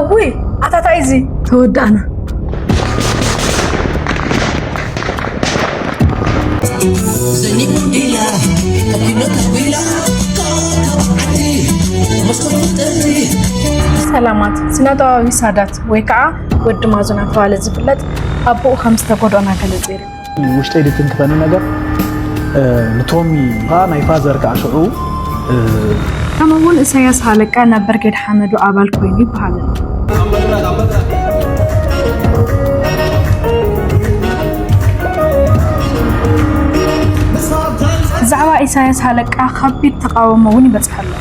ውይ ኣታታ እዚ ተወዳእና። ሰላማት። ስነ ጥበባዊ ሳዳት ወይ ከዓ ወዲ ማዞ እናተባለ ዝፍለጥ ኣቦኡ ከም ዝተጎድኦና ገለፂ ይርከብ። ውሽጠይ ድትንክፈኒ ነገር ንቶሚ ከዓ ናይ ፋዘር ከዓ ሽዑ ከምኡ እውን እሳያስ ሃለቃ ናብ በርጌድ ሓመዱ ኣባል ኮይኑ ይበሃል። ብዛዕባ ኢሳያስ ሃለቃ ከቢድ ተቃውሞ እውን ይበፅሐ ኣሎ።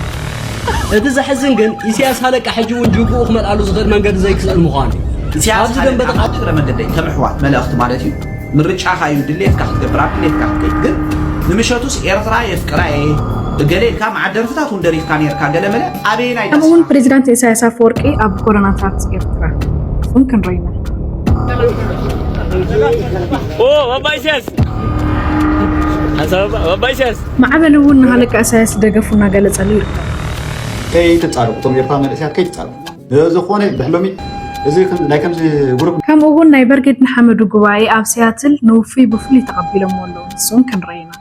እቲ ዘሕዝን ግን ኢሳያስ ሃለቃ ሕጂ እውን ጅቡኡ ክመልኣሉ ዝኽእል መንገዲ ዘይክስእል ምዃኑ እዩ። ኢሳያስ ኣብዚ ደንበ ኣብ እግረ መንገደይ ከም ኣሕዋት መልእኽቲ ማለት እዩ። ምርጫኻ እዩ፣ ድሌትካ ክትገብር ኣብ ድሌትካ ክትከይድ። ግን ንምሸቱስ ኤርትራ የፍቅራ እየ እገሌ ኢልካ መዓት ደርፍታት እውን ደሪፍካ ነርካ። ገለመለ ኣበየናይ ከምኡ እውን ፕሬዚዳንት ኢሳያስ ኣፈወርቂ ኣብ ጎደናታት ኤርትራ እሱን ክንረይና ኦ ባባ ኢሳያስ ሓንሳብ ባባ ኢሳያስ ማዕበል እውን ንሃለቃ ኢሳያስ ደገፉ እናገለጸሉ ይርከብ። ከይትጻረፉ እቶም ኤርትራ መንእሰያት ከይትጻረፉ ብዝኾነ ብሕሎሚ እዚ ከም- ናይ ከምዚ ጉሩብ ከምኡ እውን ናይ በርጌድ ንሓመዱ ጉባኤ ኣብ ሲያትል ንውፉይ ብፍሉይ ተቐቢሎምዎ ኣለዉ። ንሱን ክንረይና።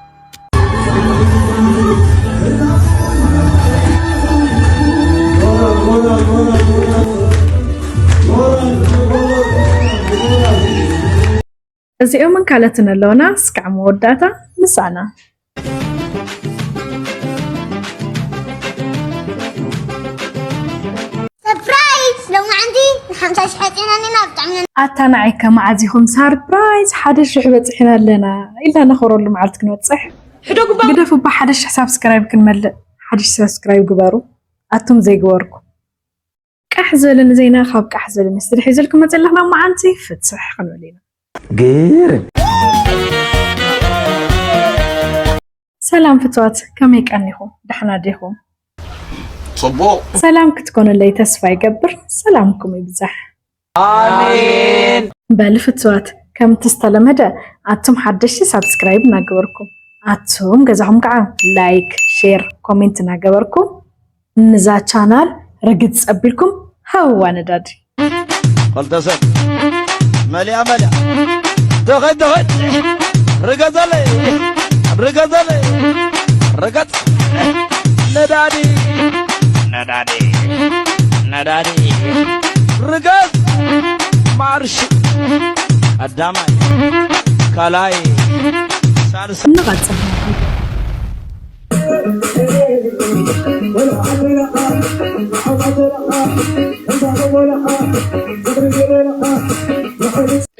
እዚኦምን ካልኦትን ኣለውና። እስካዕ መወዳእታ ምሳና። ሰርፕራይዝ! ሎማዓንቲ ንሓምሳ ሽሕ ኣፂናኒና ብጣዕሚ ኢና ኣታ ንዓይ ከ መዓዝ ኢኹም ሳርፕራይዝ ሓደ ሽሕ በፂሕና ኣለና ኢልና ነኽብረሉ መዓልቲ ክንበፅሕ? ግደፉ እባ ሓደ ሽሕ ሳብስክራይብ ክንመልእ ሓደ ሽሕ ሳብስክራይብ ግበሩ ኣቱም ዘይግበርኩም። ቃሕ ዝበለ ንዜና ካብ ቃሕ ዝበለ ንስድሒ ይዘልኩም መፀለኽና መዓልቲ ፍትሕ ክንብል ኢና። ግርም ሰላም ፍትዋት ከመይ ቀኒኹም? ደሕና ዲኹም? ጽቡቕ ሰላም ክትኮኑለይ ተስፋ ይገብር። ሰላምኩም ይብዛሕ። ኣሜን። በል ፍትዋት ከምቲ ዝተለመደ ኣቱም ሓደሽቲ ሳብስክራይብ እናገበርኩም ኣቱም ገዛኹም ከዓ ላይክ፣ ሼር፣ ኮሜንት እናገበርኩም ንዛ ቻናል ርግጽ ኣቢልኩም ሃብዋ ነዳዲ። ክልተ ሰብ መሊኣ መሊኣ ተኸድ ተኸድ ርገጸለይ ርገጸለይ ርገጽ ነዳዲ ነዳዲ ነዳዲ ርገጽ ማርሽ ቀዳማይ ካልኣይ ሳልሳይ ንቐጽል።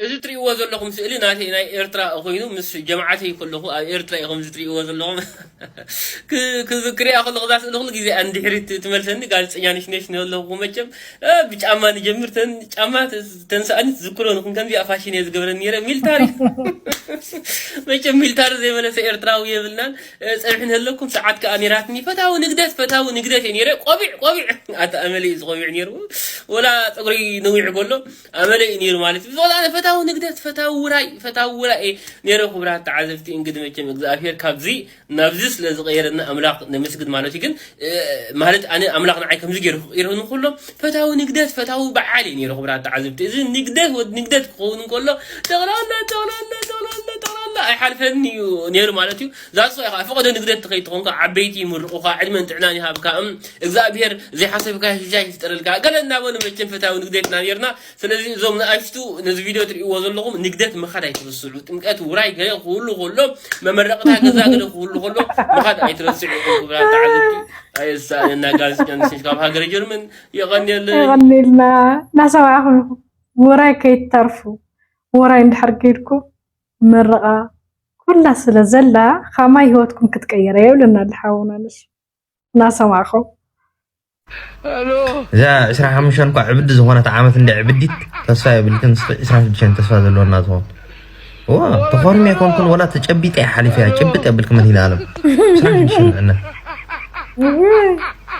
እዚ ትርእይዎ ዘለኹም ስእሊ ናተይ ናይ ኤርትራ ኮይኑ ምስ ጀምዓተይ ከለኹ ኣብ ኤርትራ ኢኹም እዚ ትርእይዎ ዘለኹም ክ- ክዝክርያ ከለኹ እዛ ስእሊ ኩሉ ግዜ እንድሕሪት ትመልሰኒ ጋዜጠኛ ነሽ ነሽ ነለኹ መቸም እ፣ ብጫማ ንጀምር ተን ጫማ ተ- ተንስኣኒ ትዝክሮ ንኹን ከምዚኣ ፋሽን እየ ዝገብረን ነይረ ሚልታሪ መቸም ሚልታሪ ዘይመለሰ ኤርትራዊ የብልናን እ፣ ጸብሒ ንህለኩም ሰዓት ከኣ ነይራትኒ ፈታዊ ንግደት ፈታዊ ንግደት እየ ነይረ ቆቢዕ ቆቢዕ ኣታ ኣመለ እዩ ዝቆቢዕ ነይሩ ወላ ጸጉሪ ነዊዕ ጎሎ ኣመለ እዩ ነይሩ ማለት እዩ ዝወላ ፈታዊ ንግደት ፈታዊ ውራይ ፈታዊ ውራይ እየ ነይረ ክቡራት ተዓዘብቲ እንግዲ መቸም እግዚኣብሔር ካብዚ ናብዚ ስለ ዝቐየረና ኣምላኽ ነመስግን ማለት እዩ ግን ማለት ኣነ ኣምላኽ ንዓይ ከምዚ ገይሩ ክቕይረኒ ከሎ ፈታዊ ንግደት ፈታዊ በዓል እዩ ነይሩ ክቡራት ተዓዘብቲ እዚ ንግደት ወድ ንግደት ክኸውን እንከሎ ጠቕላላ ጠቕላላ ጠቕላላ ጠቕላላ ኣይሓልፈኒ እዩ ነይሩ ማለት እዩ ዛሶ ኢኻ ፈቐዶ ንግደት ትኸይድ ትኾንካ ዓበይቲ ይምርቑኻ ዕድመን ጥዕናን ይሃብካ እም እግዚኣብሔር ዘይሓሰብካ ሽሻይ ይፍጠረልካ ገለ እናበሉ መቸም ፈታዊ ንግደትና ነርና ስለዚ እዞም ንኣሽቱ ነዚ ቪድዮ ትርእይዎ ዘለኹም ንግደት ምኻድ ኣይትረስዑ ጥምቀት ውራይ ገለ ክህሉ ከሎ መመረቕታ ገዛ ገለ ክህሉ ከሎ ምኻድ ኣይትረስዑ ኢኹም ክብራት ተዓዘብቲ ኣየሳእነና ጋዜጠኛ ንስሽ ካብ ሃገረ ጀርመን የቐንየለይ የቐንየልና እናሰማዕኹም ኢኹም ውራይ ከይትተርፉ ውራይ እንድሕር ከይድኩም ምርቓ ኩላ ስለ ዘላ ኻማይ ህይወትኩም ክትቀየረ የብልና ዝሓውና ንሱ እናሰማዕኹም እዛ ዕስራ ሓሙሽተ እኳ ዕብዲ ዝኾነት ዓመት እንደ ዕብዲት ተስፋ የብልክን ንስኺ ዕስራ ሽዱሽተ ተስፋ ዘለወና ዝኾን እዋ ተኾርም የኮንኩን ወላ ተጨቢጠ እያ ሓሊፈ እያ ጭብጥ የብልክ መድሂን ኣለም ዕስራ ሽዱሽተ ንዕነ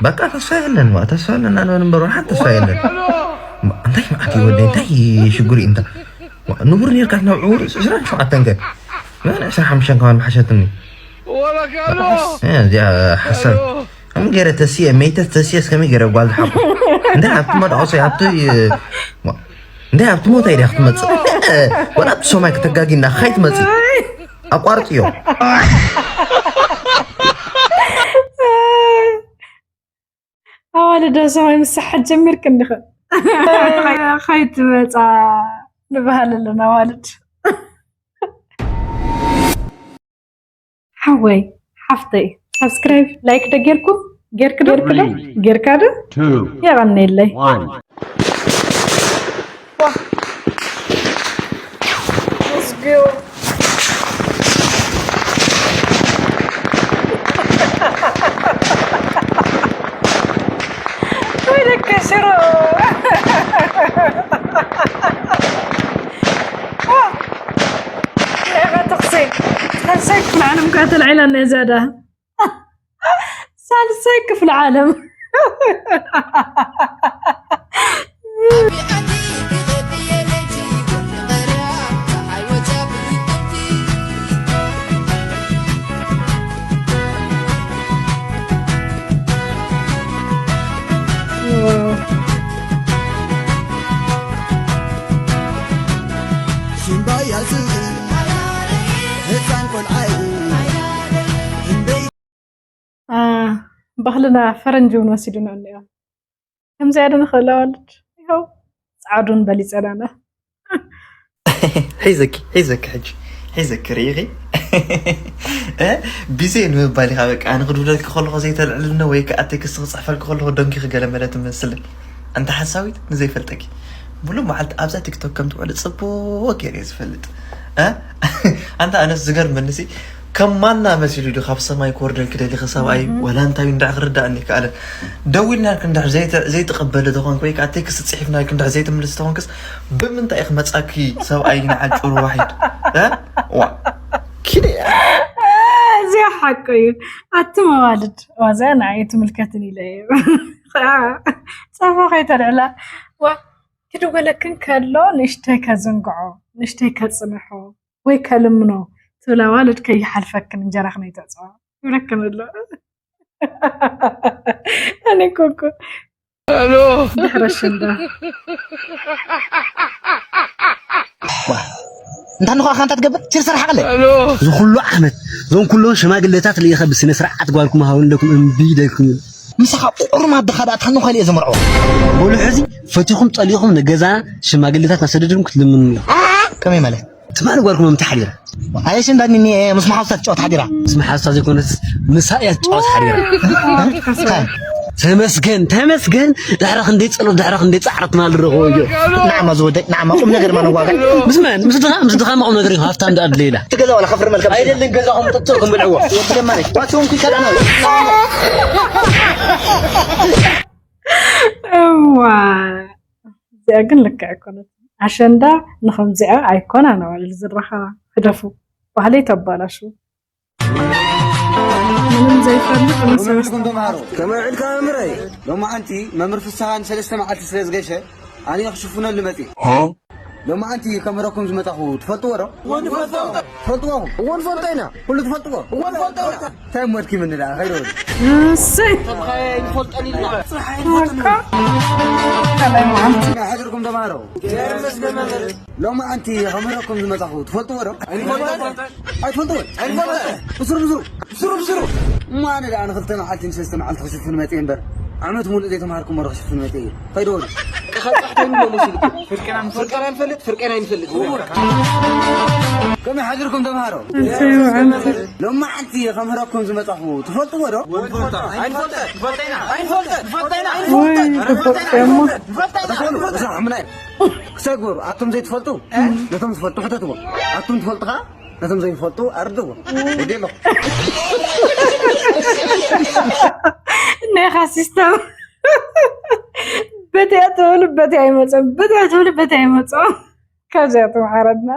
በቃ ተስፋ የለን ዋ ተስፋ ኣለና ንበል እምበር ሓንቲ ተስፋ የለን እንታይ መዓት እዩ ወደይ እንታይ ሽጉር እዩ እንታ ንቡር ነርካ ናብ ዕውር ዕስራን ሸውዓተን ከ መን ዕስራ ሓሙሽተ ከማን መሓሸትኒ እዚኣ ሓሳብ ከመይ ገይረ ተስየ መይተት ተስየስ ከመይ ገይረ ጓል ዝሓቁ እንደ ሃብቲ መድዖ ሰይ ሃብቲ እንደ ሃብቲ ሞታ ይደ ክትመጽእ ወላ ሰማይ ከተጋጊና ካይ ትመጽእ ኣቋርጥ እዮ። ኣዋልድ ሰማይ ምሳሓት ጀሚርክ እንዲኸ? ከይትመፃ ንበሃል ኣለና ኣዋልድ። ሓወይ ሓፍተይ ሳብስክራይብ ላይክ ዶ ጌርኩም ጌርክ ዶ ጌርክ ዶ ጌርካ ዶ የቐነየለይ። ወይለከ ሽሮ ለዕባ ተኽሲ ሳልሳይ ክፍለ ዓለም ካ ተልዒላ ናይ ዛዳ ሳልሳይ ክፍለ ዓለም ባህልና ፈረንጂ እውን ወሲዱና እኒኦ። ከምዚኣ ዶ ንኽእል ኣዋልድ? ይኸው ፃዕዱን በሊፀናና። ሒዘኪ ሒዘኪ ሕጂ ሒዘኪ ርኢኺ እ፣ ቢዜ ንምባል ኢኻ በቃ። ኣነ ክድውለልኪ ከለኹ ዘይተልዕልነ ወይ ከዓ ቴክስት ክፅሕፈልኪ ከለኹ ደንኪኺ ገለ መለ ትመስሊ። ኣንታ ሓሳዊት ንዘይፈልጠኪ ሙሉእ መዓልቲ ኣብዛ ቲክቶክ ከም ትውዕሊ ፅቡቕ ገይረ እየ ዝፈልጥ። እ፣ ኣንታ ኣነስ ዝገርመኒ ሲ ከም ማና መሲሉ ዶ ካብ ሰማይ ክወርደልኪ ደሊኺ ሰብኣይ ዋላ እንታይ እንዳዕ ክርዳእኒ ይከኣለን። ደዊልናልኪ እንዳሕ ዘይተ- ዘይትቕበሊ ተኾንኪ ወይ ከዓ ቴክስት ፅሒፍናልኪ እንዳሕ ዘይትምልሲ ተኾንክስ ብምንታይ ኢኺ መፃኪ ሰብኣይ ንዓል ጭሩ ዋሒድ እ? ዋ ኪደ እዚኣ ሓቂ እዩ። ኣቲ መዋልድ ዋዛ ንዓይ ትምልከትን ኢለ እዩ ጸፋ ከይተልዕላ ዋ ክድወለክን ከሎ ንእሽተይ ከዝንግዖ ንእሽተይ ከጽንሖ ወይ ከልምኖ ትብላ ዋልድ ከይሓልፈክን እንጀራ ክነይተዕፅዋ ይብለክን ኣሎ። ኣነ ኮኮ ድሕረ ሽንዳ እንታ ንኸ ኣኻ እንታይ ትገብር? ችር ስራሕ ቀለ። እዚ ኩሉ ዓመት እዞም ኩሎም ሽማግለታት ልኢኸ ብስነ ስርዓት ጓልኩም ሃውንለኩም እምቢ ኢለኩም። ምሳኻ ቁሩም ኣደኻ ደኣ ታኑ ኸልየ ዘመርዖ። በሉ ሕዚ ፈቲኹም ጠሊኹም ንገዛ ሽማግለታት ናሰደድኩም ክትልምኑ እዮም። ከመይ ማለት? ትማሊ ጓልኩም ምንታይ ሓዲራ? ኣየሽ እንዳኒ ምስ መሓዙታ ትጫወት ሓዲራ። ምስ መሓዙታ ዘይኮነስ ምሳ እያ ትጫወት ሓዲራ። ተመስገን ተመስገን ድሕሪ ክንደይ ጸሎት ድሕሪ ክንደይ ጻዕሪ ትማሊ ረኸቦ እዮ። ንዓማ ዝወደይ ንዓማ ቁም ነገር ማ ነዋጋዕ። ምስ መን ምስ ድኻ ምስ ድኻ ቁም ነገር እዩ ሃፍታም ደኣ ድሌላ። ትገዛ ዋላ ከፍር መልከም ኣይደልን ገዛኹም ጥጥቕኩም ብልዕዎ። ወዲ ደማ ነሽ ዋትዮም ኩይታ ደኣ ነው። እዋ እዚኣ ግን ልክዕ ኣይኮነት። ኣሸንዳ ንኸምዚኣ ኣይኮናን ኣዋልድ ዝራኸባ። ሕደፉ ባህለይ ተባላሹ። ምንም ዘይፈልጥ መሰረስኩም ተምሃሮ ከመይ ውዕልካ መምህረይ? ሎማዓንቲ መምህር ፍስሃ ንሰለስተ መዓልቲ ስለ ዝገሸ ኣነ ክሽፍነሉ መፂ። ሎማዓንቲ ከምህረኩም ዝመፃኹ ትፈልጥዎ ዶ? ትፈልጥዎ? እዎ ንፈልጦ ኢና። ኩሉ ትፈልጥዎ? እዎ ንፈልጦ ኢና። እንታይ እሞ ኣድኪምኒ ደኣ ከይደ ወዲ። እሰይ ተምሃራይ ኣይንፈልጦን ኢልና። ጽባሕ እኮ ካልኣይ መዓልቲ ከመይ ሓዲርኩም ተምሃሮ? ሎማዓንቲ ከምህረኩም ዝመፃኹ ትፈልጥዎ ዶ? ኣይንፈልጦን። ኣይትፈልጥዎን? ኣይንፈልጦን። ብስሩ ብስሩ። ብስሩ ብስሩ። እሞ ኣነ ደኣ ንክልተ መዓልቲ ንሰለስተ መዓልቲ ክሽፍን መፅየ እምበር ዓመት ሙሉእ ዘይተምሃርኩሞ ዶ ክሽፍን መፅየ እዩ። ከይደ ወዲ። ፍርቀና ንፈልጥ ፍርቀና ንፈልጥ ፍርቀና ንፈልጥ። ከመይ ሓዲርኩም ተምሃሮ? ሎማዓንቲ ከምህረኩም ዝመፃኹ ትፈልጥዎ ዶ? ኣይንፈልጠን። ኣይንፈልጠን። ኣይንፈልጠን። ወይ ተፈልጠ እሞ ተፈሉ እዛ ሕምናይ ክሳይ ግበሩ ኣቶም ዘይትፈልጡ ነቶም ዝፈልጡ ሕተትዎ ኣቶም ትፈልጡ ከዓ ነቶም ዘይፈልጡ ኣርድዎ ወዲ ኣለኹ ናይኻ ሲስተም በቲያ ትብሉ በቲ ኣይመፅኦም በቲያ ትብሉ በቲ ኣይመፅኦም ካብዚኣ ተምሓረና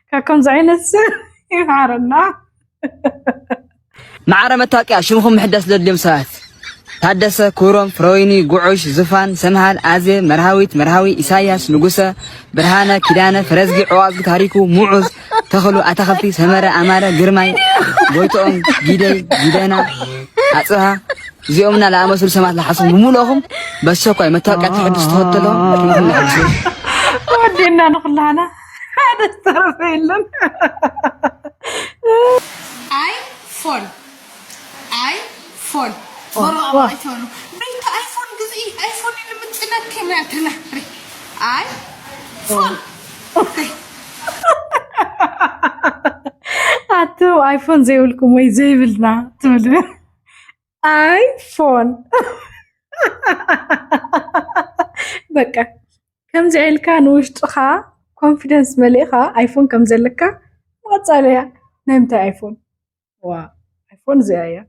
ካብ ከምዚ ዓይነት ሰብ ይምሓረና ማዕረ መታወቅያ ሽምኹም ምሕዳስ ዘድልዮም ሰባት ታደሰ፣ ክብሮም፣ ፍረወይኒ፣ ጉዑሽ፣ ዙፋን፣ ሰምሃል፣ ኣዜብ፣ መርሃዊት፣ መርሃዊ፣ ኢሳያስ፣ ንጉሰ፣ ብርሃነ፣ ኪዳነ፣ ፈረዝጊ፣ ዐዋዝጊ፣ ታሪኩ፣ ሙዑዝ፣ ተኽሉ፣ ኣታኽልቲ፣ ሰመረ፣ ኣማረ፣ ግርማይ፣ ጎይትኦም፣ ጊደይ፣ ጊደና፣ ኣፅብሃ እዚኦምና ለኣመስሉ ሰባት ለሓስኹም ብምልኦኹም በሰኳይ መታወቂያ ትሕድስ ተኸተሎ። ወዴና ንኩላና ሓደ ዝተረፈ የለን። ኣይፎን ኣይፎን በረባ ኣይትበሉ። ቤት ኣይፎን ግዝኢ ኣይፎን ንምፅነክ መተናሪ ኣይፎን ኣቱ ኣይፎን ዘይብልኩም ወይ ዘይብልና ትብሉ ኣይፎን በቃ ከምዚ ኢልካ ንውሽጥኻ ኮንፊደንስ መሊእኻ ኣይፎን ከም ዘለካ መቐፃለያ ናይ ምንታይ ኣይፎን ዋ ኣይፎን እዚኣ እያ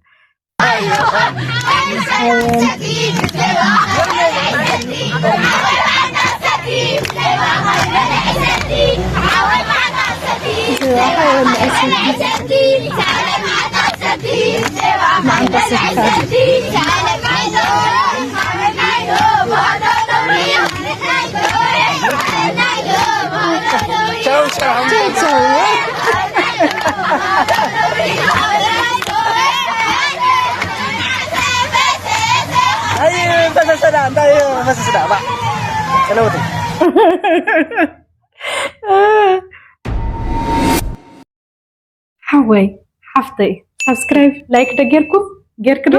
ሓወይ ሓፍተይ ሳብስክራይብ ላይክ ዶ ጌርኩም ጌርክ ዶ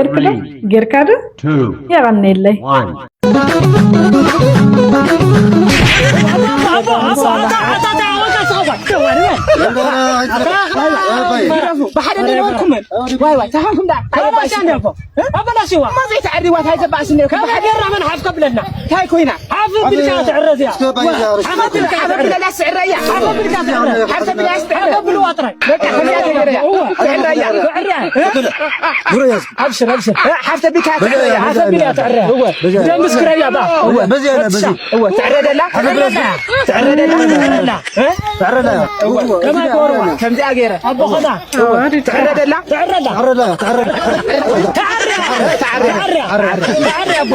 ጌርካ ዶ የቐንየለይ ብሓደ ነበርኩም ዋይ ዋይ ተኸንኩም ዳ ኣበላሽዋ መዘይ ተዕሪዋ ታይ ዘባእስ ነርኩም ብሓደ ራመን ሓፍ ከብለና ታይ ኮይና ሓፍ ቢልካ ትዕረዝ እያ ሓፍ ቢልካ ትዕረዝ ስዕረ እያ ሓፍ ቢልካ ትዕረዝ ሓፍ ቢልካ ትዕረዝ ብልዋ ጥራይ በቃ ከዚያ ትዕረ እያ ትዕረ እያ ትዕረ እያ ኣብሽር ኣብሽር ሓፍ ቢልካ ትዕረ እያ ሓፍ ቢልካ ትዕረ እወ ደምስ ክረያ ባ እወ በዚያ በዚያ እወ ትዕረ ደላ ትዕረ ደላ ትዕረ ደላ ትዕረ ደላ እወ ከማ ኮርዋ ከምዚኣ ገይረ ኣቦ ኸዳ ትዕረ ደላ ትዕረ ደላ ትዕረ ደላ ትዕረ ደላ ትዕረ ትዕረ ትዕረ ኣቦ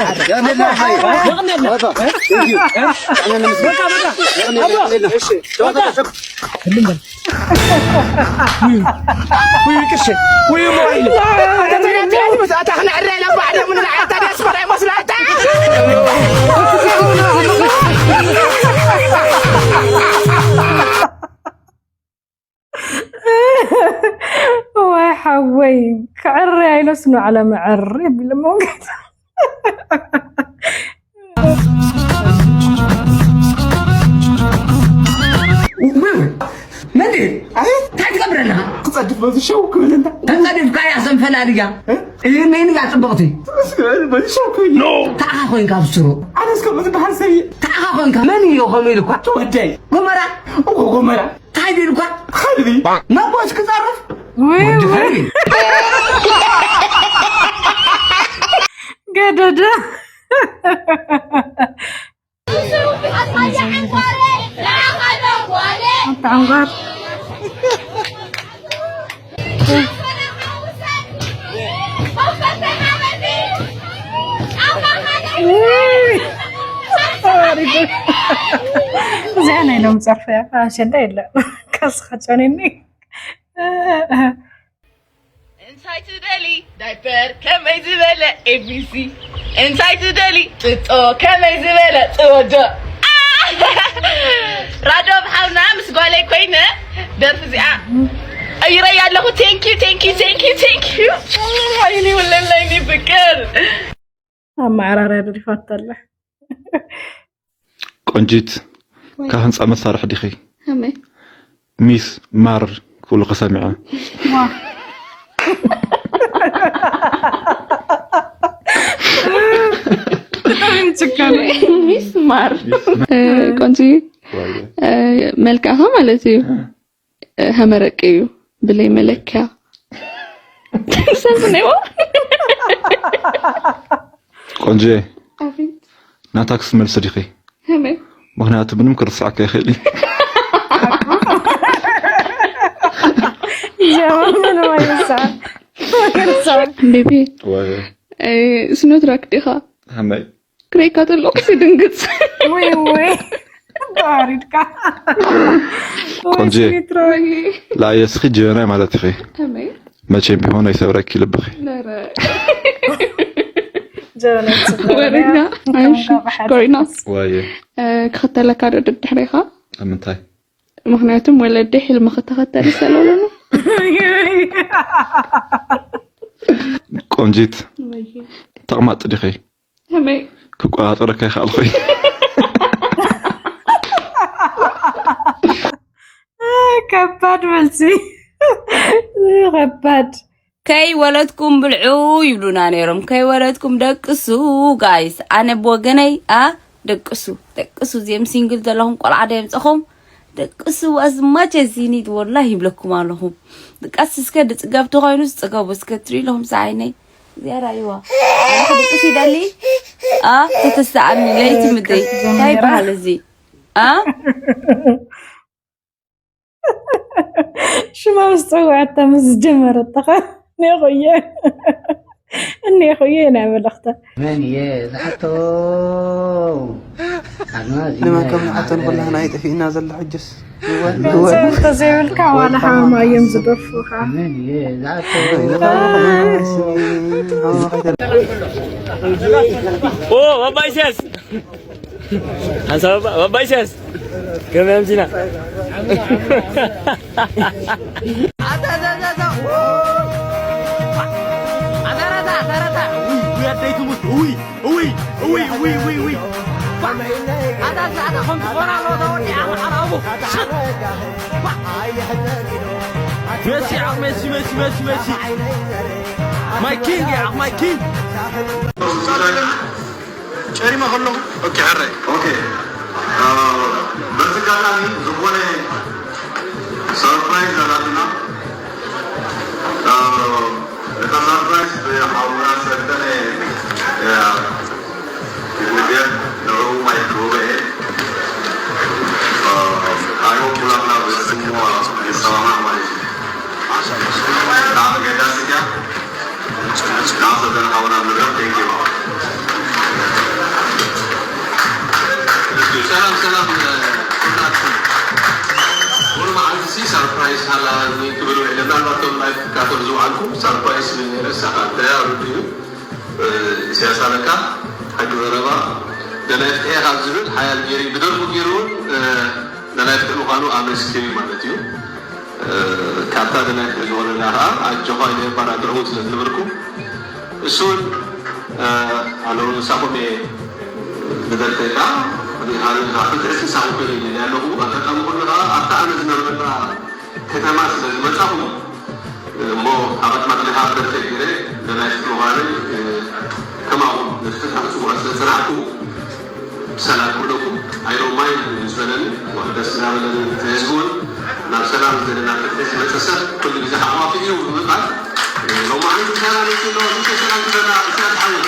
ወይ ሓወይ ክዕሪ ኣይነስ ንዓለም ዕሪ ቢለ መውገድ መን እንታይ ትገብር ኣለኻ? ክጸድፍ በዚ ሸው ክብል እንዳ ተጸዲፍካ እያ ዘንፈላልያ። እህ ነይን እያ ጽብቕቲ። በዚ ሸው ክብል ተኣኻ ኮይንካ ብስሩ። ኣነ እስከ በዚ በሓል ሰብየ። ተኣኻ ኮይንካ መን እዩ ከምኡ ኢልኳ? ወደይ። ጎመራ። እዎ ጎመራ። ታይ ቢልኳ? ከልቢ። ነቦስ ክጸርፍ። ወዲ ከልቢ። ገደደ። እዚኣ ናይ ሎም ፀርፈ ኣሸንዳ የለ ካስኻ ጨኒኒ እንታይ ትደሊ ዳይፐር ከመይ ዝበለ ኤቢሲ እንታይ ትደሊ ጥጦ ከመይ ዝበለ ጥወዶ ራዶም ሓውና ምስ ጓለይ ኮይነ ደርፊ እዚኣ ቀይረያ ኣለኹ thank you thank you thank you thank you ኣይኒ ውለለይኒ ፍቅር ኣመዓራርያ ደሪፋቶ ኣላ። ቆንጂት ካብ ህንፃ መሳርሒ ዲኺ? ከመይ? ሚስ ማር ክብሉኺ ሰሚዐ። ሚስ ማር ቆንጂ መልክዕኻ ማለት እዩ። ሃመረቂ እዩ ብለይ መለክያ ሰብ ነይዎ ቆንጆ ናታ ክስመልሲ ዲኺ ከመይ ምክንያቱ ምንም ክርስዓካ ይኽእል እዩ ቤቢ ስኖትራክ ዲኻ ከመይ ክረይካ ተሎ ክሲ ድንግፅ ወይ ወይ ተዋሪድካ ቆንጆ ላየ እስኺ ጀበናይ ማለት ኢኺ መቼም ቢሆን ኣይሰብረኪ ልብኺ ወሬኛ፣ እሺ፣ ኮይና፣ ወየ። እ፣ ክኽተለካ ዶ ደድሕሬኻ? ኣብ ምንታይ? ምኽንያቱም ወለዲ ሕልሚ ክተኸተል ይሰለሉ። ቆንጂት፣ ተቕማጥ ዲኺ? ከመይ? ክቆጻጸረካ ይኽኣልኹ። ከባድ መልሲ። ከባድ። ከይወለድኩም ብልዑ ይብሉና ነይሮም። ከይወለድኩም ደቅሱ። ጋይስ፣ ኣነ ብወገነይ፣ ኣ፣ ደቅሱ፣ ደቅሱ፣ እዚኦም ሲንግል ዘለኹም ቆልዓ ዶ የምፀኹም? ደቅሱ፣ as much as you need፣ ወላሂ ይብለኩም ኣለኹ። ድቃስ እስከ ድፅገብ ተኾይኑ ዝፅገቡ እስከ ትሪኢ ኣለኹም ሰዓይነይ። እዚኣ ራእይዋ። ኣነ ድቅስ ይደሊ? ኣ፣ ተተሰኣኒ ለይቲ ምደይ። እንታይ ይበሃል እዚ? ኣ? ሽማ ምስ ጸውዐታ ምስ ዝጀመረትኻ፣ እኔ ኾየ፣ እኔ ኾየ ናይ መልእኽታ። መን እየ ዝሓቶ? ኣድማስ እዩ ንመን ከም ናይ ንዓቶ ንኹላህና እዩ ጠፊእና ዘሎ ሕጅስ። ንወድ መን እንተዘይብልካ ዋላ ሓመማ እዮም ዝደፉኻ። መን እየ ዝሓቶ? ኦ፣ ባባ ኢሳያስ! ሓንሳብ ባባ፣ ባባ ኢሳያስ! ከመይ ኣምሲና? ኣታ፣ ኣታ፣ ኣታ፣ ኣታ፣ ው! ኣታ፣ ኣታ፣ ኣታ፣ ኣታ፣ ውይ፣ ውይ፣ ኣደይ ትሙት፣ ውይ፣ ውይ፣ ውይ፣ ውይ፣ ውይ፣ ውይ። ባ! ኣታ፣ ኣታ፣ ኣታ፣ ከምቲ ኮራ ኣሎ፣ ተወዲኣ፣ ኣታ፣ ኣታ፣ ኣቦ። ሽት! ባ! ሜሲ፣ ሜሲ፣ ሜሲ፣ ሜሲ፣ ሜሲ። My king፣ ያ፣ my king። ጨሪመ ከለኹ። ኦኬ፣ ሕራይ። ኦኬ። አ፣ በዚ ኣጋጣሚ ዝኾነ ሰርፕራይዝ ኣላትና። አ፣ እታ ሰርፕራይዝ ብሓውና ሰልጠነ፣ አ፣ ይውደል፣ ንዕኡ ማይክ ክህቦ እየ። አ፣ I hope ኩላትና ብስምዋ ንሰማማዕ ማለት እዩ። ብጣዕሚ ኣገዳሲ እያ። ናብቲ ዘርሓውና ንብረት፣ thank you። ሰላም፣ ሰላም፣ ኩላትኩም። ሙሉ መዓልቲ ሲ ሰርፕራይዝ ሃላኒ ትብሉ ኢለ፣ ምናልባት እቶም ላይፍ ክትከታተሉ ዝውዓልኩም ሰርፕራይዝ ስብል ነይረ፣ ሳኻ እንታይ ኣውርድ እዩ? እ፣ ኢሳያስ ኣለካ፣ ሓቂ ዘረባ፣ ደላይ ፍትሒ ካብ ዝብል ሓያል ገይሩ፣ ብደርፉ ገይሩ እውን፣ እ፣ ደላይ ፍትሒ ምዃኑ ኣመስኪሩ ማለት እዩ። እ፣ ካብታ ደላይ ፍትሒ ዝኾነና ከዓ ኣጆኻ ኢለ የባራትዑ እውን ስለ ዝነበርኩ፣ እሱ እውን፣ እ፣ ኣነ እውን ምሳኹም እየ ብደርፈይ ከዓ፣ ብሃልን ብዛዕባ ፍትሒ ምሳኹም ኮይነ ኢለ ኣለኹ። ኣጋጣሚ ኩሉ ከዓ ኣብታ ኣነ ዝነብረላ ከተማ ስለ ዝመጻኹ፣ እሞ ኣብ ኣስመራ ኣብ ደርሰ ገይረ ደላይ ምዃነይ፣ ከማኹም ነቲ ፍትሒ ክጽውዖ ስለ ዝጸናሕኩ፣ ሰላም ኩለኩም። I don't mind ምስ በለኒ፣ ደስ እናበለኒ፣ እቲ ህዝቢ እውን ናብ ሰላም ዝደለና ፍትሒ ዝመጸ ሰብ ኩሉ ግዜ ኣዕዋፊ እዩ ብምባል፣ ሎማዓንቲ ሰላም ይጽሎ፣ ንሰ ሰላም ዝበላ፣ እስያስ ሓወይ።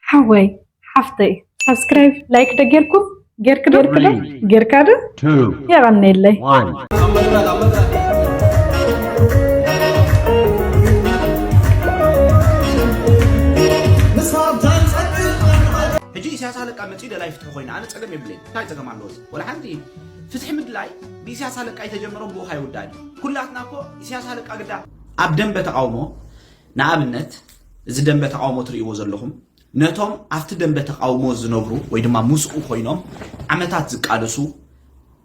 ሓወይ፣ ሓፍተይ፣ ሳብስክራይብ፣ ላይክ ዶ ጌርኩም? ጌርክ ዶ? ጌርክ ዶ? ጌርካ ዶ? የቐንየለይ። ሕጂ ኢሳያስ ኣለቃ መጺኡ ደላይ ፍትሒ ኮይኑ፣ ኣነ ጸገም የብለይን። እንታይ ጸገም ኣለዎ? ወላ ሓንቲ። ፍትሒ ምድላይ ብኢሳያስ ኣለቃ ኣይተጀመረን፣ ብኡ ኣይውዳእን እዩ። ኩላትና እኮ ኢሳያስ ኣለቃ ግዳ ኣብ ደንበ ተቃውሞ፣ ንኣብነት፣ እዚ ደንበ ተቃውሞ ትርእይዎ ዘለኹም፣ ነቶም ኣብቲ ደንበ ተቃውሞ ዝነብሩ ወይ ድማ ምስኡ ኮይኖም ዓመታት ዝቃለሱ፣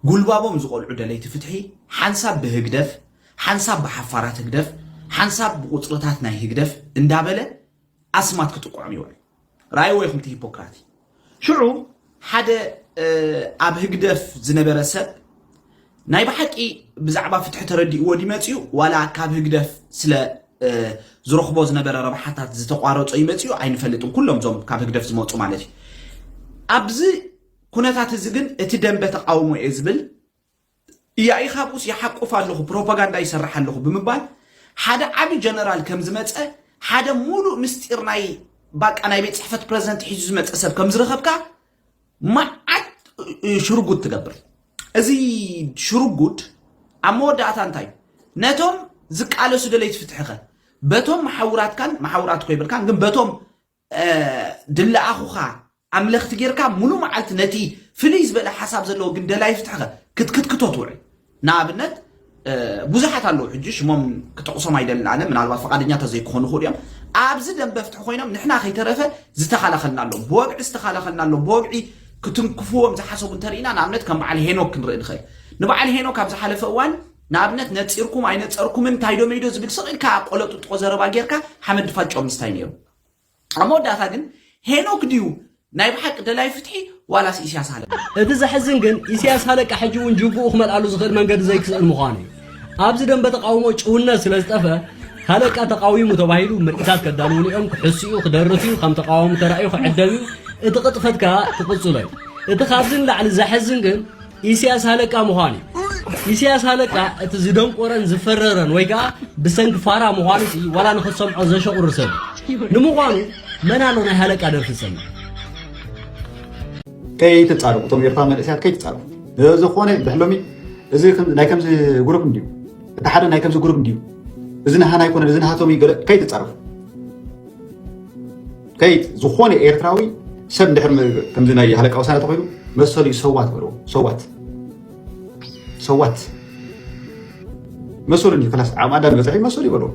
ጉልባቦም ዝቆልዑ ደለይቲ ፍትሒ፣ ሓንሳብ ብህግደፍ፣ ሓንሳብ ብሓፋራት ህግደፍ፣ ሓንሳብ ብቁጽርታት ናይ ህግደፍ እንዳበለ ኣስማት ክጥቅዖም ይውዕል። ረኣይዎ ኢኹም እቲ ሂፖክራሲ። ሽዑ ሓደ፣ እ፣ ኣብ ህግደፍ ዝነበረ ሰብ ናይ ብሓቂ ብዛዕባ ፍትሒ ተረዲእዎ ድዩ መጺኡ፣ ዋላ ካብ ህግደፍ ስለ፣ እ፣ ዝረኽቦ ዝነበረ ረብሓታት ዝተቋረጾ እዩ መጺኡ ኣይንፈልጥን፣ ኩሎም እዞም ካብ ህግደፍ ዝመጹ ማለት እዩ። ኣብዚ ኩነታት እዚ ግን እቲ ደንበ ተቃውሞ እየ ዝብል እያ፣ ኢኻ ኣብኡስ ይሓቁፍ ኣለኹ፣ ፕሮፓጋንዳ ይሰርሕ ኣለኹ ብምባል ሓደ ዓቢ ጀነራል ከም ዝመጸ፣ ሓደ ሙሉእ ምስጢር ናይ፣ ባቃ፣ ናይ ቤት ጽሕፈት ፕረዚደንት ሒዙ ዝመጸ ሰብ ከም ዝረኸብካ መዓት ሽርጉድ ትገብር። እዚ ሽርጉድ ኣብ መወዳእታ እንታይ እዩ? ነቶም ዝቃለሱ ደለይቲ ፍትሕኸ በቶም መሓውራትካን መሓውራት ኮይበልካን ግን በቶም ድለኣኹኻ ኣምለኽቲ ጌርካ ሙሉ መዓልቲ ነቲ ፍልይ ዝበለ ሓሳብ ዘለዎ ግን ደላይ ፍትሕኸ ክትክትክቶ ትውዕል። ንኣብነት ብዙሓት ኣለዉ፣ ሕጂ ሽሞም ክጠቕሶም ኣይደልን ኣነ፣ ምናልባት ፈቓደኛታት ዘይክኾኑ ይኽእሉ እዮም። ኣብዚ ደንበ ፍትሒ ኮይኖም ንሕና ከይተረፈ ዝተኻላኸልና ኣሎ፣ ብወግዒ ዝተኻላኸልና ኣሎ፣ ብወግዒ ክትንክፍዎም ዝሓሰቡ እንተርኢና፣ ንኣብነት ከም በዓል ሄኖክ ክንርኢ ንኽእል። ንበዓል ሄኖክ ኣብ ዝሓለፈ እዋን ንኣብነት ነፂርኩም ኣይነፀርኩምን እንታይ ዶ መይዶ ዝብል ስቕ ኢልካ ቆለጥጥቆ ዘረባ ጌርካ ሓመድ ድፋጭ ጨው ምስታይ ነይሩ። ኣብ መወዳእታ ግን ሄኖክ ድዩ ናይ ብሓቂ ደላይ ፍትሒ ዋላስ ኢሳያስ ሃለቃ? እቲ ዘሕዝን ግን ኢሳያስ ሃለቃ ሕጂ እውን ጅግኡ ክመልኣሉ ዝኽእል መንገዲ ዘይክስእን ምዃኑ እዩ። ኣብዚ ደንበ ተቃውሞ ጭውነት ስለ ዝጠፈ ሃለቃ ተቃዊሙ ተባሂሉ ምርኢታት ከዳልውሉ እዮም። ክሕስኡ ክደርፍ እዩ፣ ከም ተቃዋሚ ተራእዩ ክዕደም እዩ። እቲ ቅጥፈት ከኣ ክቕጽሎ እዩ። እቲ ካብዚ ንላዕሊ ዘሕዝን ግን ኢሳያስ ሃለቃ ምዃኑ እዩ። ኢሳያስ ሃለቃ እቲ ዝደንቆረን ዝፈረረን ወይ ከኣ ብሰንኪ ፋራ ምዃኑ ሲ ዋላ ንኽትሰምዖ ዘሸቑሪ ሰብ እዩ። ንምዃኑ መን ኣሎ ናይ ሃለቃ ደርፊ ዝሰምዕ? ከይትጻረፉ፣ እቶም ኤርትራ መንእሰያት ከይትጻረፉ። ዝኾነ ድሕሎሚ እዚ ከም- ናይ ከምዚ ግሩፕ እንድዩ፣ እቲ ሓደ ናይ ከምዚ ግሩፕ እንድዩ፣ እዚ ንሃና ኣይኮነን፣ እዚ ንሃቶም እዩ ገለ፣ ከይትጻረፉ። ከይት ዝኾነ ኤርትራዊ ሰብ እንድሕር ም- ከምዚ ናይ ሃለቃ ውሳነ ተኾይኑ መሰሉ እዩ፣ ሰዋት በልዎ፣ ሰዋት ሰዋት መሰሉ እንዲ ክላስ ዓማዳ ንበፅሒ መሰሉ ይበልዎ።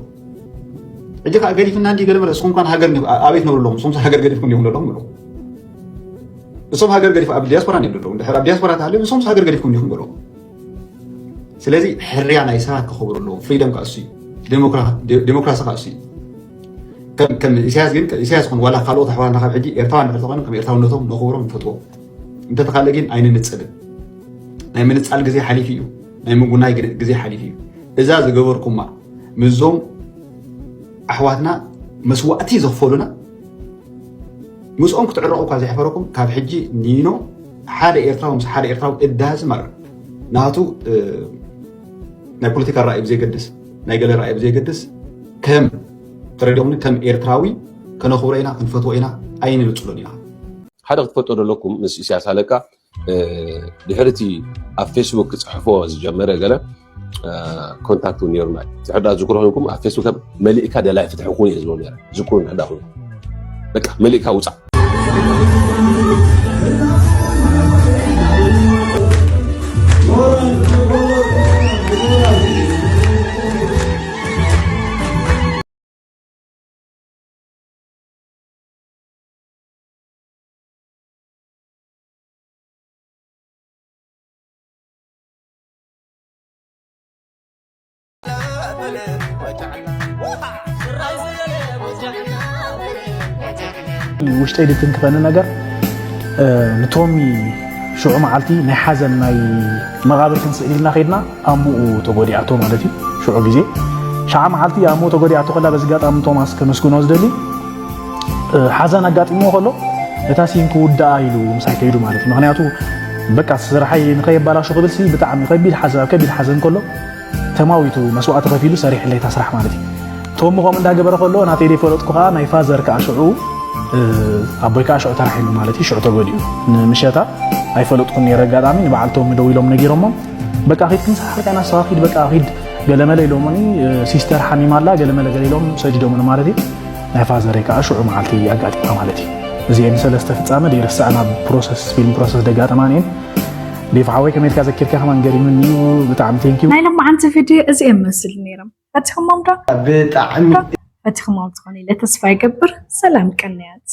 ሕጂ ከዓ ገዲፍና እንዲ ገለ መለ እስኹም ኳን ሃገር ኒ- ኣበይ ትነብሩ ኣለኹም? እስኹም ሃገር ገዲፍኩም ዲኹም ዘለኹም በልዎ። እሶም ሃገር ገዲፍ ኣብ ዲያስፖራ እዮም ዘለዉ። እንድሕር ኣብ ዲያስፖራ ተሃልዮም እሶም ሃገር ገዲፍኩም ዲኹም በልዎ። ስለዚ ሕርያ ናይ ሰባት ክኸብሩ ኣለዎ። ፍሪደም ከዓ እሱ እዩ። ዴሞክራ- ዴ- ዴሞክራሲ ከዓ እሱ እዩ። ከም ከም ኢሳያስ ግን ኢሳያስ ኹን ዋላ ካልኦት ኣሕዋትና ካብ ሕጂ ኤርትራውያን እንድሕር ተኾይኖም ከም ኤርትራውነቶም ነኽብሮም ንፈትዎም። እንተተኻለ ግን ኣይንንጸልን። ናይ ምንጻል ግዜ ሓሊፉ እዩ። ናይ ምጉናይ ግዜ ሓሊፉ እዩ። እዛ ዝገበርኩማ ምስዞም ኣሕዋትና መስዋእቲ ዘኽፈሉና ምስኦም ክትዕረቑ እኳ ዘይሕፈረኩም ካብ ሕጂ ኒኖ ሓደ ኤርትራዊ ምስ ሓደ ኤርትራዊ እዳዚ ማለት ናቱ ናይ ፖለቲካ ራእይ ብዘይገድስ ናይ ገለ ራእይ ብዘይገድስ ከም ተረዲኹምኒ ከም ኤርትራዊ ከነኽብሮ ኢና ክንፈትዎ ኢና ኣይንንጽሎን ኢና። ሓደ ክትፈልጦ ዘለኩም ምስ ኢሳያስ ሃለቃ ድሕሪ እቲ ኣብ ፌስቡክ ክፅሕፎ ዝጀመረ ገለ ኮንታክት እውን ነይሩና እዩ። ድሕር ዳ ዝክሮ ኮይንኩም ኣብ ፌስቡክ ሰብ መሊእካ ደላይ ፍትሒ ኩን እየ ዝብሎ ነረ ዝክሩ ድሕር ዳ ኮይኑ በቃ መሊእካ ውፃእ። ውሽጠይ ድትንክፈኒ ነገር ንቶሚ ሽዑ መዓልቲ ናይ ሓዘን ናይ መቓብር ክንስእል ኢልና ከይድና ኣሞኡ ተጎዲኣቶ ማለት እዩ። ሽዑ ግዜ ሸዓ መዓልቲ ኣሞኡ ተጎዲኣቶ ከላ በዚ ኣጋጣሚ ቶማስ ከመስግኖ ዝደሊ ሓዘን ኣጋጢምዎ ከሎ እታ ሲን ክውድኣ ኢሉ ምሳይ ከይዱ ማለት እዩ። ምክንያቱ በቃ ስራሐይ ንከየባላሹ ክብል ሲ ብጣዕሚ ከቢድ ሓዘን ኣብ ከቢድ ሓዘን ከሎ ተማዊቱ መስዋእቲ ከፊሉ ሰሪሕለይ እታ ስራሕ ማለት እዩ። ቶም ምኾም እንዳገበረ ከሎ ናተይ ደይፈለጥኩ ከዓ ናይ ፋዘር ከዓ ሽዑ ኣቦይ ከዓ ሽዑ ተራሒሉ ማለት እዩ። ሽዑ ተጎዲኡ ንምሸታ ኣይፈለጥኩን ነይረ። ኣጋጣሚ ንበዓል ቶም ደው ኢሎም ነጊሮሞም በቃ ኺድ ክንስሓልካ ኢና ንስኻ ኺድ በቃ ኺድ ገለመለ ኢሎሞኒ። ሲስተር ሓሚማ ኣላ ገለመለ ገለ ኢሎም ሰዲዶምኒ ማለት እዩ። ናይ ፋዘረይ ከዓ ሽዑ መዓልቲ ኣጋጢማ ማለት እዩ። እዚኤን ሰለስተ ፍፃመ ደይርስዐን ኣብ ፕሮሰስ ፊልም ፕሮሰስ ደጋጠማን እየን። ዴፍ ሓወይ ከመይ ኢልካ ዘኪርካ ከማን ገሪሙኒ እዩ ብጣዕሚ ቴንኪዩ። ናይ ለማዓንቲ ቪድዮ እዚኤን መስል ነይሮም ፈቲኹሞም ዶ? ብጣዕሚ ፈቲኹሞም ትኾኑ ኢለ ተስፋ ይገብር። ሰላም ቀንያት።